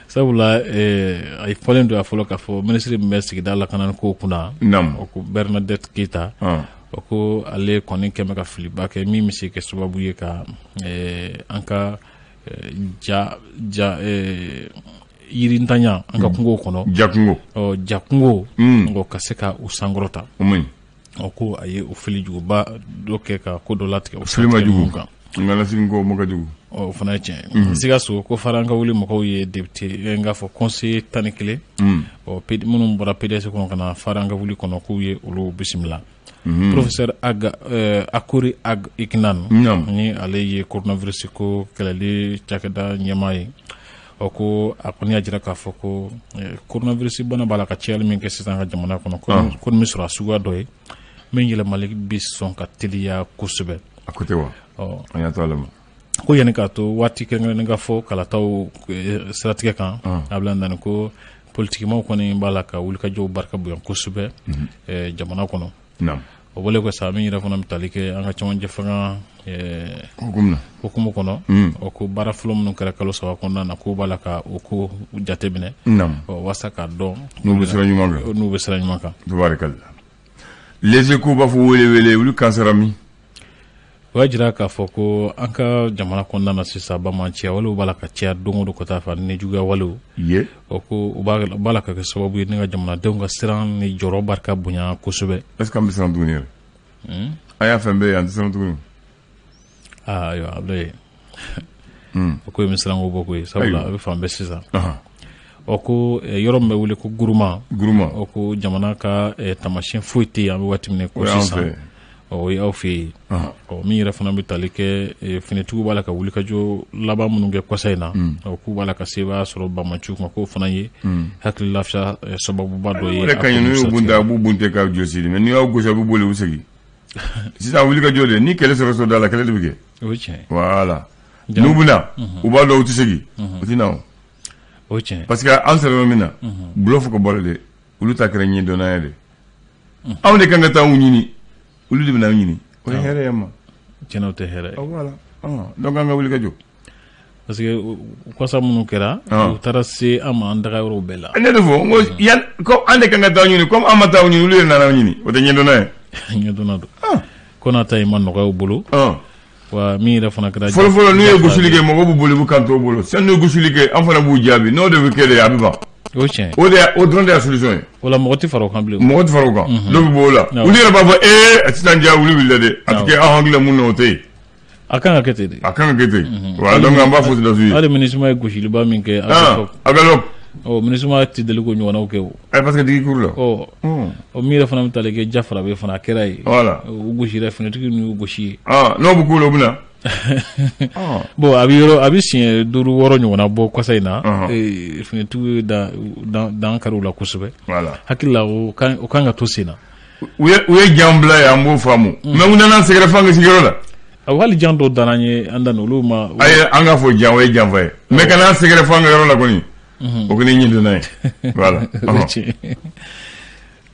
Sabula a ye fɔlen don a fɔlɔ k'a fɔ minisiri min bɛ sigida lakana ko kunna, o ko Bernadette Keita, o ko ale kɔni kɛmɛ ka filiba kɛ min bɛ se kɛ sababu ye ka an ka ja ja yirintanya an ka kungo kɔnɔ, jakungo, jakungo, ka se ka u sankɔrɔta. O ko a ye o fili juguba dɔ kɛ ka ko dɔ latigɛ o fili ma jugu kan. Nka ko ma jugu. O fana ye tiɲɛ ye. Sikaso ko fara an ka wuli mɔgɔw ye député, n k'a fɔ conseiller 11, ɔ minnu bɔra PDS kɔnɔ ka na fara an ka wuli kɔnɔ, k'u ye olu bisimila. Professeur Ag Akori Ag Ikinan, ni ale ye coronavirus ko kɛlɛli cakɛda ɲɛmaa ye, ɔ ko a kɔni y'a jira k'a fɔ ko coronavirus bana b'a la ka cayali min kɛ sisan ka jamana kɔnɔ, ko nin bɛ sɔrɔ a suguya dɔ ye min yɛlɛmali bɛ sɔn ka teliya kosɛbɛ. A ko tɛ wa? An y'a to ale ma. Ko yanni k'a to waati kɛrɛnkɛrɛnnen ka fɔ kalataw siratigɛ kan, a bila nani ko politikimaw kɔni b'a la ka wulikajɔw barika bonya kosɛbɛ jamana kɔnɔ. O bɔlen kɔ sa, min yɛrɛ fana bɛ tali kɛ an ka cɛmancɛ fanga hukumu kɔnɔ, o ko baara fɔlɔ minnu kɛra kalo 3 kɔnɔna na, k'o b'a la ka o ko jateminɛ walasa k'a dɔn n'u bɛ sira ɲuman kan. N'u bɛ sira ɲuman kan. Tabarikalla. Les Échos b'a fɔ wele wele olu kansara min. O y'a jira k'a fɔ ko an ka jamana kɔnɔna na sisan, bamaciya walew b'a la ka caya don o don ka taa fɛ, ni juguya walew. O ko u b'a la ka kɛ sababu ye ni ka jamanadenw ka siran ni jɔrɔ barika bonya kosɛbɛ. Est ce que an bɛ siran tuguni yɛrɛ? An y'a fɛn bɛɛ ye, an tɛ siran tuguni. Aa ayiwa, Abulaye, o ko ye bɛ siranko bɔ koyi, sabula a bɛ fan bɛɛ sisan. O ko yɔrɔ min bɛ wele ko Guruma. Guruma. O ko jamana ka taamasiyɛn foyi tɛ yen an bɛ waati min na ko sisan. O ye aw fɛ yen. Ɔ min yɛrɛ fana bɛ tali kɛ finitigiw b'a la ka wulikajɔ laban minnu kɛ kɔsa in na, o k'u b'a la ka sebaaya sɔrɔ bamaciw kan, k'o fana ye hakili lafiya sababuba dɔ ye. O de ka ɲi, n'u y'u bunte, a b'u bunte ka jɔsi, mais n'i y'aw gosi, a b'u boli, u segin. Sisan wulikajɔ de, ni kɛlɛ sɔrɔ so da la, kɛlɛ de bɛ kɛ. O ye tiɲɛ ye. Voilà. N'u bɛna, u b'a dɔn u tɛ segin, u tɛ na o. O ye tiɲɛ ye. Parce que an sera yɔrɔ min na, bluff ka bɔ de, olu ta kɛra ɲɛdɔnna ye de. Anw de kan ka taa anw ɲini, olu de bɛna anw ɲini. O ye hɛrɛ ye ma. Tiɲɛna, o tɛ hɛrɛ ye. Voilà. Donc an ka wuli ka jɔ. Parce que kɔsa minnu kɛra, u taara se an ma an daga yɔrɔw bɛɛ la. Ne de fɔ n ko yan ko an de kan ka taa ɲini, comme an ma taa ɲini, olu de nana ɲini, o tɛ ɲɛdɔnna ye. Ɲɛdɔnna don. Ko n'a ta in ma nɔgɔya u bolo. Wa min yɛrɛ fana kɛra. Fɔlɔ fɔlɔ n'u ye gosili kɛ, mɔgɔw b'u boli, u b'u kanto bolo. Sisan n'u ye gosili kɛ, an fana b'u jaabi, n'o de bɛ kɛ de, a bɛ ban. O tiɲɛ. O de o dɔrɔn de y'a solution ye. O la mɔgɔ tɛ fara o kan bilen. Mɔgɔ tɛ fara o kan. Dɔw bɛ bɔ o la. Olu yɛrɛ b'a fɔ a sisan ja wuli wulila dɛ. A tɛ kɛ aw hakili la mun na, o tɛ yen. A kan ka kɛ ten de. A kan ka kɛ ten. Voilà, donc an b'a fɔ sɔrɔdasiw ye. Hali MINUSMA ye gosiliba min kɛ. Agalop. Ɔ MINUSMA tɛ deli k'o ɲɔgɔnnaw kɛ o. Parce que digi kuru la. Ɔ o min yɛrɛ fana bɛ tali kɛ Jafarabe fana, a kɛra yen. Voilà. U gosira, finitigi ninnu y'u gosi yen. N'o bɛ k'u la, u bɛ na. Bon, a bɛ yɔrɔ a bɛ siɲɛ 5 6 ɲɔgɔnna bɔ kɔsa in na, finitigiw ye dan kari u la kosɛbɛ. Voilà. Hakili la o kan ka to sen na. U ye jan bila yen, an b'o faamu. Mais u nana sɛgɛrɛ f'an ka sigiyɔrɔ la. A hali jan dɔw danna an ye, an dan olu ma. Ayi, an k'a fɔ jan, o ye janfa ye. Mais ka n'a sɛgɛrɛ f'an ka yɔrɔ la kɔni. O kɔni ye ɲɛdɔnna ye. Voilà.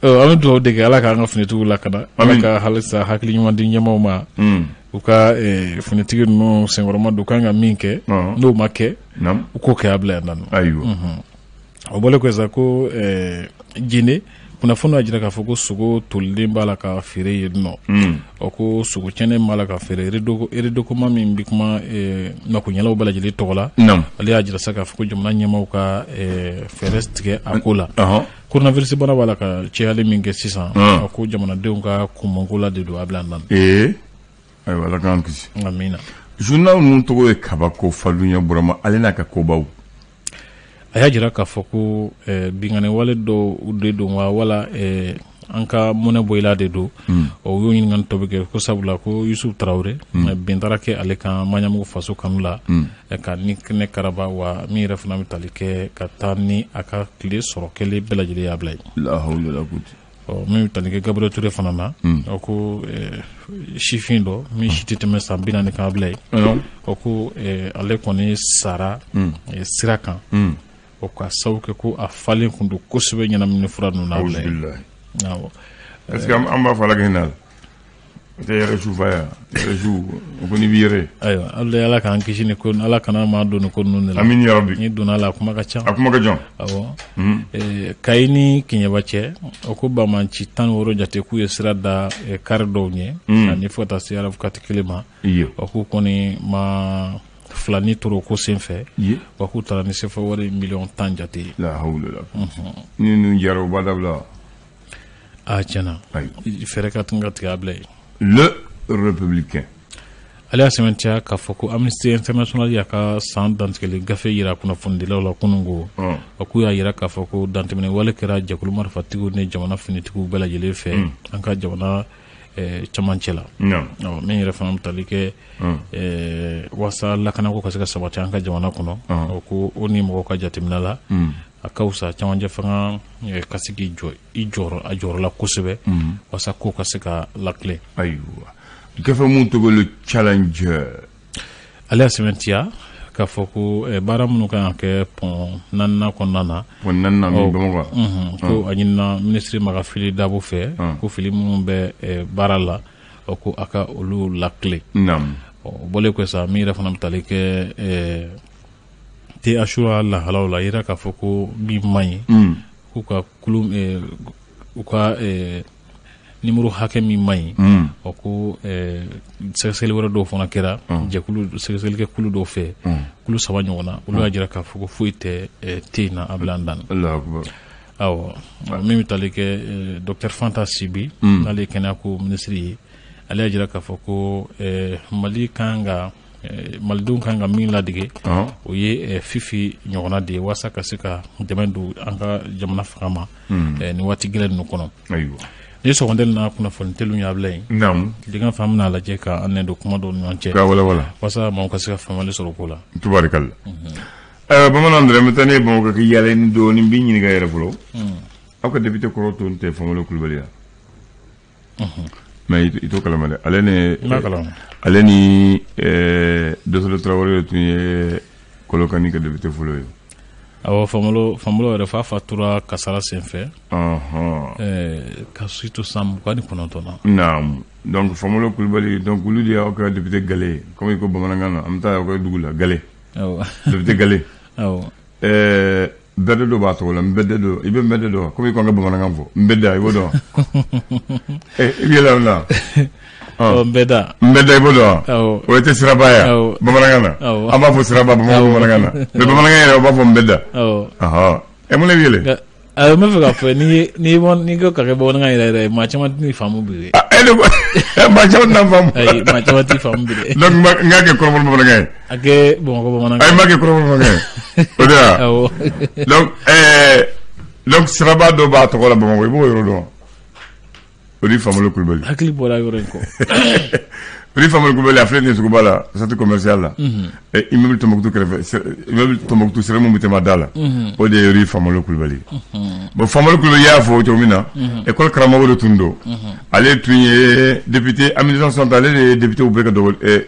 An bɛ dugawu de kɛ, Ala k'an ka finitigiw lakana. Ala ka halisa hakili ɲuman di ɲɛmaaw ma. U ka finitigi ninnu senkɔrɔma don, kan ka min kɛ, n'o ma kɛ, u k'o kɛ, a bila yan nɔ. Ayiwa. O bɔlen kɔ sa, ko Jene kunnafoni y'a jira k'a fɔ ko sogo tolilen b'a la ka feere yen nɔ. O ko sogo tiɲɛnen b'a la ka feere. Eredokoma min bɛ kuma makoɲɛlaw bɛɛ lajɛlen tɔgɔ la, ale y'a jira sa k'a fɔ ko jamana ɲɛmaaw ka fɛɛrɛ tigɛ a ko la. Coronavirus bana b'a la ka cayali min kɛ sisan, a ko jamanadenw ka kunmɔnko la de don, a bila nan. Ayiwa, Ala k'an kisi. Amina. Journal ninnu tɔgɔ ye kabako, Fadunya Burama, ale n'a ka kobaw. A y'a jira k'a fɔ ko binkanni wale dɔw de don wa, wala an ka mɔnɛ bɔyila de don. O y'o ɲininkali tɔ bɛ kɛ ko sabula ko Yusuf Tarawele, bin taara kɛ ale kan Maɲamugu faso kanu la, ka ni kɛnɛ karaba, wa min yɛrɛ fana bɛ tali kɛ ka taa ni a ka tile sɔrɔ kɛlen bɛɛ lajɛlen y'a bila yen. La hawla wala quwwata. Ɔ min bɛ tali kɛ Gabriel Touré fana na, o ko sifin dɔ min si tɛ tɛmɛ san 40 kan bila yen, o ko ale kɔni sara sira kan, o ka sababu kɛ ko a falen kun don kosɛbɛ ɲɛnamini fura ninnu n'a bila yen. Awɔ. Est-ce que an b'a fɔ Ala ka hinɛ a la? O tɛ yɛrɛ su fa ya, yɛrɛ su o ko n'i b'i yɛrɛ. Ayiwa, hali Ala k'an kisi ni ko, Ala kana maa don ni ko ninnu de la. Amin ya rabbi. N'i donna a la, a kuma ka ca. A kuma ka ca. Awɔ. Kayi ni Keɲeba cɛ, o ko banbaanci 16 jate k'u ye sira da kari dɔw ɲɛ ani fo ka taa se arabu kati kelen ma. O k'u kɔni ma fila ni toro ko senfɛ, wa k'u taara ni sefa wari miliyɔn 10 jate ye. La hawla la. Ni ninnu jara, u b'a dabila. A tiɲɛna, fɛɛrɛ ka tun ka tigɛ a bila yen. Le Républicain. Ale y'a sɛmɛntiya k'a fɔ ko Amnesty International y'a ka san dantigɛli gafe yira kunnafonidilaw la kunun ko, o k'u y'a yira k'a fɔ ko dantɛmɛni wale kɛra jɛkulu marifatigiw ni jamana finitigiw bɛɛ lajɛlen fɛ an ka jamana camancɛ la. Min yɛrɛ fana bɛ tali kɛ waasa lakanako ka se ka sabati an ka jamana kɔnɔ, o ko o ni mɔgɔw ka jateminɛ la, a ka fisa camancɛ fanga ka se k'i jɔ i jɔyɔrɔ a jɔyɔrɔ la kosɛbɛ waasa ko ka se ka lakilen. Ayiwa, gafe mun tɔgɔ Le Challenger. Ale y'a sɛmɛntiya k'a fɔ ko baara minnu kan ka kɛ pont naaninan kɔnɔna na. Pont naaninan min Bamakɔ. Ko a ɲinina minisiri Maga Fily Dabo fɛ ko fili minnu bɛ baara la, o ko a ka olu lakilen. O bɔlen kɔ sa, min yɛrɛ fana bɛ tali kɛ te Achoura lahalaw la, yira k'a fɔ ko min man ɲi, k'u ka kulu u ka numéro hakɛ min man ɲi, o ko sɛgɛsɛgɛli wɛrɛ dɔw fana kɛra jɛkulu sɛgɛsɛgɛli kɛ kulu dɔw fɛ, kulu saba ɲɔgɔn na, olu y'a jira k'a fɔ ko foyi tɛ te in na a bila an dan. Awɔ, min bɛ tali kɛ docteur Fanta Sibi, n'ale ye kɛnɛya ko minisiri ye, ale y'a jira k'a fɔ ko Mali kan ka malidenw kan ka min ladege, o ye Fifi ɲɔgɔnna de ye, walasa ka se ka dɛmɛ don an ka jamana fanga ma nin waati gɛlɛn ninnu kɔnɔ. Ayiwa, ni sɔgɔndɛli n'a kunnafoni teliw y'a bila yen, tilegan fɛ, an bɛna lajɛ ka an nɛ don kuma dɔw ni ɲɔgɔn cɛ ka wala wala walasa maaw ka se ka faamuyali sɔrɔ ko la. Tubarikalla. Ayiwa, bamanan dɔrɔn, n bɛ taa ne ye Bamakɔ ka yala ni dɔɔni, n b'i ɲininka yɛrɛ fɔlɔ. Aw ka député kɔrɔ tun tɛ Famolo Kulubali ya? Mais i t'o kalama dɛ, ale ni ale ni Dosolo Tarawele tun ye Kolokani ka député fɔlɔ ye. Awɔ, Famolo, Famolo yɛrɛ fa fatura kasara senfɛ ka si to san 29 na. Naamu, donc Famolo Kulubali, donc olu de y'aw ka député gale ye, comme i ko bamanankan na, an bɛ taa aw ka dugu la gale. Député gale. Bɛrɛ dɔ b'a tɔgɔ la, nbɛdɛ dɔ, i bɛ nbɛdɛ dɔn, komi i ko an ka bamanankan fɔ, nbɛda, i b'o dɔn? I bɛ yɛlɛ o la. Nbɛda. Nbɛda, i b'o dɔn? O tɛ siraba ye bamanankan na? An b'a fɔ siraba Bamakɔ bamanankan na, mais bamanankan yɛrɛ, o b'a fɔ nbɛda. Ɛ, mun de bɛ yɛlɛ? N bɛ fɛ k'a fɔ, n'i n'i ko ka kɛ bamanankan yɛrɛ yɛrɛ ye, maa caman tɛ faamu bi dɛ. E de ko maa caman tɛna faamu. Ayi, maa caman tɛ faamu bi dɛ. Donc n k'a kɛ kɔrɔbɔrɔ bamanankan ye. A kɛ Bamakɔ bamanankan. Ayi, n b'a kɛ kɔrɔbɔrɔ bamanankan ye. O de ya. Awɔ. Donc siraba dɔ b'a tɔgɔ la Bamakɔ, i b'o yɔrɔ dɔn? O de Famolo Kulubali. Hakili bɔra yɔrɔ in kɔ. O de Famolo Kulubali, a filɛ nin ye suguba la, centre commercial la. Immeuble Tombouctou kɛrɛfɛ, immeuble Tombouctou sira mun bɛ tɛmɛ a da la. O de ye rue Famolo Kulubali. Bon, Famolo Kulubali y'a fɔ cogo min na, école karamɔgɔ de tun don. Ale tun ye député en 1960, ale de ye député bɛɛ ka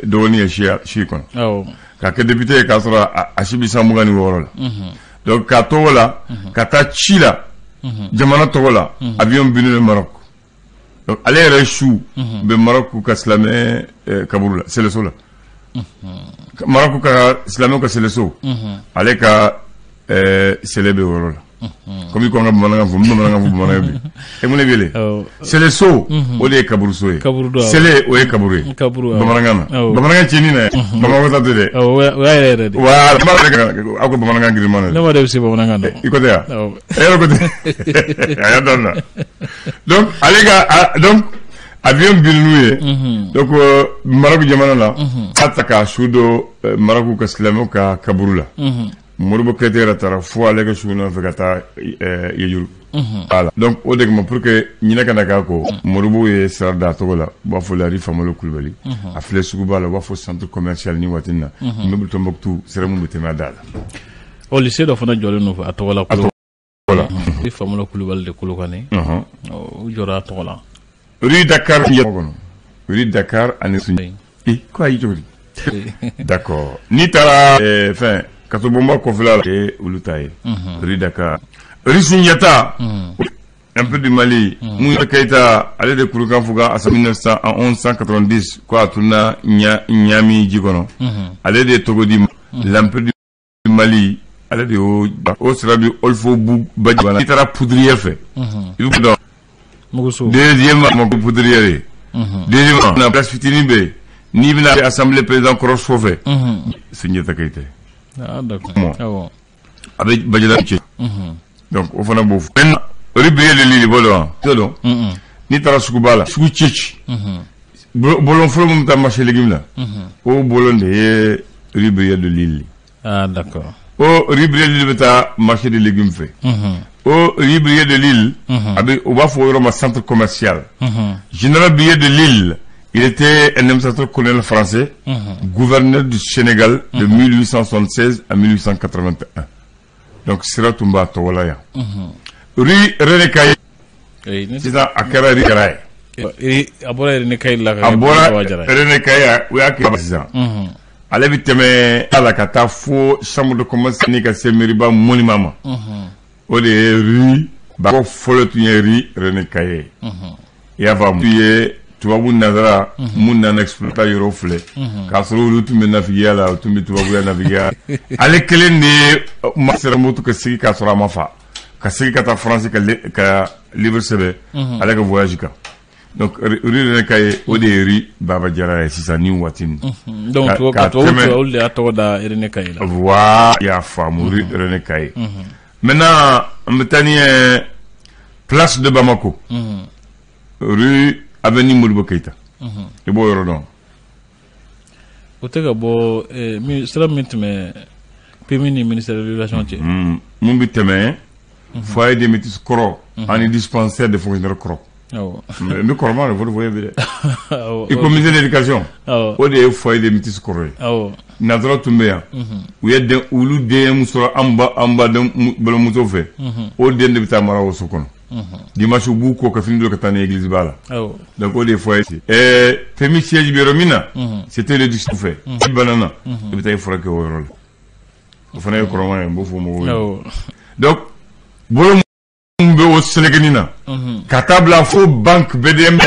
dɔgɔnin ye si kɔnɔ. Ka kɛ député ye k'a sɔrɔ a si bɛ san 26 la. Donc k'a tɔgɔ la, ka taa ci la, jamana tɔgɔ la, avion binnen Maroc. Donc ale yɛrɛ su bɛ Maroc ka silamɛ kaburu la, sɛlɛso la. Maroc ka silamɛw ka sɛlɛso, ale ka sɛlɛ bɛ o yɔrɔ la. Komi i ko an ka bamanankan fɔ, n bɛ bamanankan fɔ bamanankan bi. E mun de wele? Sɛlɛso, o de ye kaburuso ye. Sɛlɛ, o ye kaburu ye. Bamanankan na. Bamanankan cɛnni na, Bamakɔ ta tɛ dɛ. O y'a yɛrɛ yɛrɛ de. Voilà, n b'a fɛ aw ka bamanankan girinman na. Ne ma de bɛ se bamanankan na. I ko tɛ yan? E yɛrɛ ko tɛ? A y'a daminɛ. Donc ale ka, donc avion binni ye, donc Maroc jamana la, k'a ta k'a su don Maroc ka silamɛw ka kaburu la. Modibo Keyita yɛrɛ taara fo ale ka su nɔfɛ ka taa Yejuru. Voilà, donc o de kama, pour que ɲinɛ kana k'a kɔ, Modibo ye sira da a tɔgɔ la, u b'a fɔ la rue Famolo Kulubali. A filɛ suguba la, u b'a fɔ centre commercial ni waati in na. Immeuble Tombouctou sira mun bɛ tɛmɛ a da la. Ɔ, lycée dɔ fana jɔlen don a tɔgɔ la. A tɔgɔ la. Rue Famolo Kulubali de Kolokani. O jɔra a tɔgɔ la. Rue Dakar kɔnɔ. Rue Dakar ani Sunjata. Eh, ko ayi, cogo di? D'accord. N'i taara fɛn kasobonba kɔfɛla la, olu ta ye. Rue Dakar. Rue Sunjata. Empire du Mali, Moussa Keita, ale de Kurukan Fuga, a 1990, ko a tunna Ɲami ji kɔnɔ. Ale de tɔgɔ di l'Empire du Mali, ale de y'o o sira bi Olfo Baji. N'i taara poudrière fɛ, i bɛ dɔn. Muguso. Deuxième ma ko poudrière ye. Deuxième na place fitinin bɛ yen. N'i bɛna assemblée président kɔrɔ so fɛ. Sunjata Keita. Ah, d'accord. Bon. Awɔ. A bɛ Bajada cɛ. Donc o fana b'o fɔ. Maintenant, rue Brière de Lille, i b'o dɔn wa? I t'o dɔn? N'i taara suguba la, sugu cɛci. Bolon fɔlɔ min bɛ taa marché légumes la, o bolon de ye rue Brière de Lille. Ah, d'accord. O rue Brière de Lille bɛ taa marché de légumes fɛ. O rue Brière de Lille, a bɛ u b'a fɔ o yɔrɔ ma centre commercial. Général Brière de Lille, il était un administrateur colonial français, gouverneur du Sénégal de 1876 à 1881. Donc sira tun b'a tɔgɔ la yan. Rue René Caillié, Eh, ne sisan a kɛra rue Jara ye. A bɔra René Caillié la ka A kɛ bɔra Baba Jara ye. René Caillié, u y'a kɛ sisan. Ale bɛ tɛmɛ a la ka taa fo chambre de commerce ni ka se Meriba monument ma. O de ye rue ba fɔlɔ tun ye rue René Caillié. I y'a faamu? Ye tubabu nazara mun nana exploiter yɔrɔ filɛ, k'a sɔrɔ olu tun bɛ nafigiya la, u tun bɛ tubabuya nafigiya. Ale kelen de ye ma sera moto ka sigi k'a sɔrɔ a ma fa, ka sigi ka taa France ka livre sɛbɛn ale ka voyage kan. Donc rue René Caillié, o de ye rue Baba Jara ye sisan ni waati nin. Donc ka ka tubabu tɛmɛ olu de y'a tɔgɔ da René Caillié la. Voilà, i y'a faamu, rue René Caillié. Maintenant an bɛ taa ni ye place de Bamako, rue avenue Modibo Keïta, i b'o yɔrɔ dɔn? O tɛ ka bɔ min sira min tɛmɛ PMU ni ministère de l'éducation cɛ. Mun bɛ tɛmɛ foyer des métis kɔrɔ ani dispensaire de fonctionnaire kɔrɔ. N bɛ kɔrɔma de fɔ fɔ ye bi dɛ. I ko ministère de l'éducation, o de ye foyer des métis kɔrɔ ye. Nanzara tun bɛ yan, u ye den, olu den mun sɔrɔ an ba den balimamuso fɛ, o den de bɛ taa mara o so kɔnɔ. Dimanche u b'u ko ka fini don ka taa ni église ba la. Donc o de ye foyer. PMU siège bɛ yɔrɔ min na, c'était l'éducation fɛ. I banana, i bɛ taa i furakɛ o yɔrɔ la. O fana ye kɔrɔma ye, n b'o fɔ mɔgɔw ye. Donc bolo mun bɛ o selekeni na ka taa bila fo banque BDM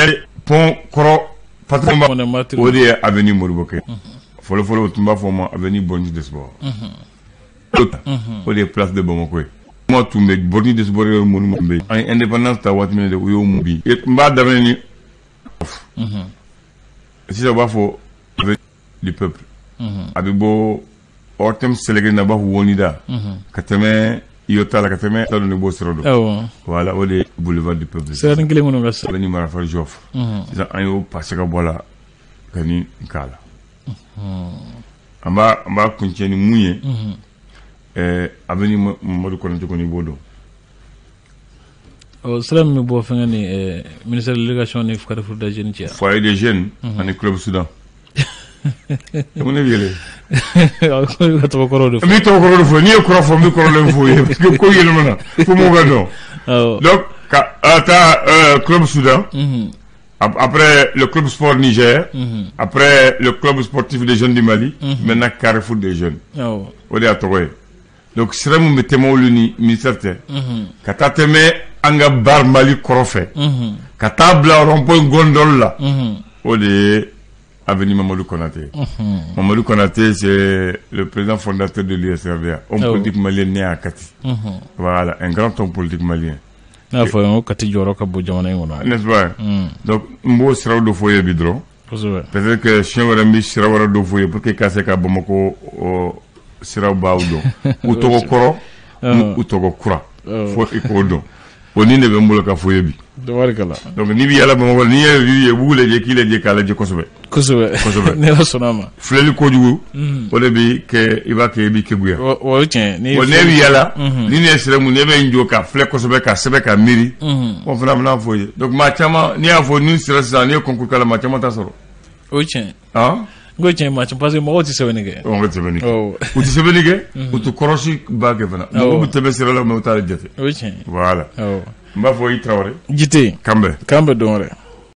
pont kɔrɔ patron ba, Pont Martyrs. O de ye avenue Modibo Keïta. Fɔlɔ fɔlɔ o tun b'a fɔ o ma avenue Bonne des Sports. O de ye place de Bamako ye. Kuma tun bɛ Bonne des Sports yɔrɔ monument bɛ yen. An ye indépendance ta waati min na de, u y'o mun bi. N b'a daminɛ ni sisan u b'a fɔ avenue du peuple. A bɛ bɔ ORTM selekeni na, u b'a fɔ Wonida, ka tɛmɛ Iota la, ka tɛmɛ ta dɔn, ne b'o sira dɔn. Voilà, o de ye boulevard du peuple. Siranin kelen kɔnɔ ka sira. Avenue Marafa Joffre. Sisan an y'o passé ka bɔ a la ka ni k'a la. An b'a kuncɛ ni mun ye? Avenue Mamadu Konate kɔni, i b'o dɔn. Ɔ, sira min bɛ bɔ fɛnkɛ ni ministère de l'éducation ni Carrefour des jeunes cɛ. Foyer des jeunes ani club Soudan. Mun ne bɛ yɛlɛ? I ka tɔgɔ kɔrɔw de N fɔ. b'i tɔgɔ kɔrɔ de fɔ. N'i ye kɔrɔ fɔ, n bɛ kɔrɔlen fɔ ye parce que ko yɛlɛmana fo mɔgɔw ka dɔn. Donc ka taa club Soudan. Après le club sport Niger, après le club sportif des jeunes du Mali, maintenant Carrefour des jeunes. O de y'a tɔgɔ ye. Donc sira mun bɛ tɛmɛ olu ni ministère tɛ, ka taa tɛmɛ an ka bar Mali kɔrɔ fɛ, ka taa bila rond-point Gondol la, o de ye avenue Mamadou Konaté. Mamadou Konaté, c'est le président fondateur de l'USRDA, homme politique malien né à Kati. Voilà, un grand homme politique malien. Ne y'a fɔ n ko Kati jɔyɔrɔ ka bon jamana in kɔnɔ. N'est-ce pas? Donc n b'o siraw dɔ fɔ ye bi dɔrɔn. Peut-être que siɲɛ wɛrɛ n bɛ sira wɛrɛ dɔ fɔ ye pour que ka se ka Bamakɔ siraw baw dɔn. U tɔgɔ kɔrɔ, u tɔgɔ kura. Fo i k'o dɔn. O ni de bɛ n bolo ka fɔ ye bi. Tabarikala. Donc n'i bɛ yala Bamakɔ, n'i ye rue ye, u b'u lajɛ, k'i lajɛ k'a lajɛ kosɛbɛ. Kosɛbɛ. Kosɛbɛ. Ni Ala sɔnna a ma. Filɛli kojugu, o de bɛ kɛ i b'a kɛ i b'i keguya. O ye tiɲɛ. Bon, ne bɛ yala, ni ne ye sira mun, ne bɛ n jɔ ka filɛ kosɛbɛ, ka sɛbɛn, ka miiri. O fana bɛna fɔ ye. Donc maa caman, n'i y'a fɔ ni sira sisan, n'i ye concours k'a la, maa caman t'a sɔrɔ. O ye tiɲɛ. Han? N ko tiɲɛ, maa caman, parce que mɔgɔw tɛ sɛbɛnni kɛ. Mɔgɔ tɛ sɛbɛnni kɛ. U tɛ sɛbɛnni kɛ, u tɛ kɔrɔsi ba kɛ fana. Mɔgɔw bɛ tɛmɛ sira la, mais u t'a jate. O ye tiɲɛ. Voilà. N b'a fɔ i Tarawele. Jite. Kanbɛn. K'an bɛ don wɛrɛ.